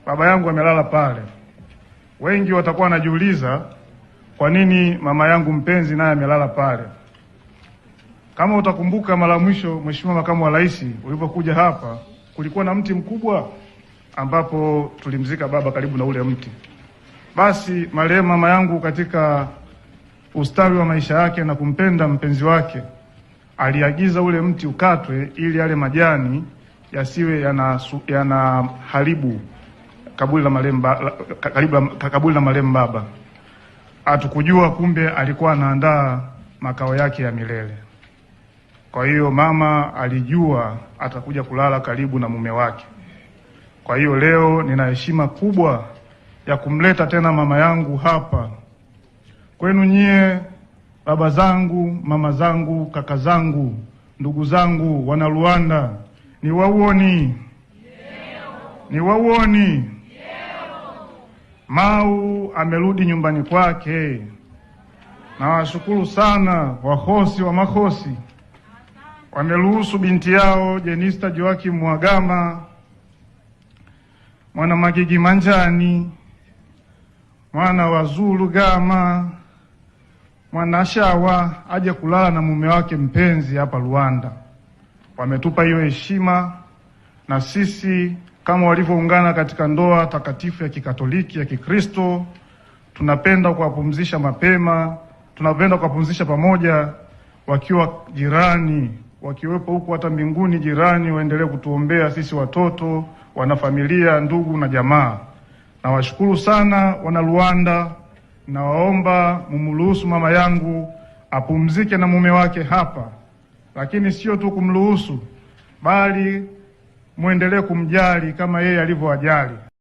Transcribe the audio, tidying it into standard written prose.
Baba yangu amelala pale. Wengi watakuwa wanajiuliza kwa nini mama yangu mpenzi naye amelala pale. Kama utakumbuka mara mwisho, Mheshimiwa Makamu wa Rais, ulipokuja hapa, kulikuwa na mti mkubwa ambapo tulimzika baba karibu na ule mti. Basi marehemu mama yangu katika ustawi wa maisha yake na kumpenda mpenzi wake aliagiza ule mti ukatwe ili yale majani yasiwe yanaharibu kaburi la marehemu baba. Hatukujua kumbe alikuwa anaandaa makao yake ya milele. Kwa hiyo mama alijua atakuja kulala karibu na mume wake. Kwa hiyo leo nina heshima kubwa ya kumleta tena mama yangu hapa kwenu nyie, baba zangu, mama zangu, kaka zangu, ndugu zangu, wana Luanda, ni wauoni? Ni wauoni? Mau amerudi nyumbani kwake. Nawashukuru sana wahosi wa mahosi wameruhusu binti yao Jenista Joakim Mhagama, mwana Magigi Manjani, mwana wa Zulu Gama, mwana Shawa aje kulala na mume wake mpenzi hapa Luanda. Wametupa hiyo heshima, na sisi kama walivyoungana katika ndoa takatifu ya Kikatoliki ya Kikristo, tunapenda kuwapumzisha mapema, tunapenda kuwapumzisha pamoja wakiwa jirani, wakiwepo huku hata mbinguni jirani, waendelee kutuombea sisi watoto, wanafamilia, ndugu na jamaa. Nawashukuru sana wana Luanda, nawaomba mumruhusu mama yangu apumzike na mume wake hapa, lakini sio tu kumruhusu, bali muendelee kumjali kama yeye alivyowajali.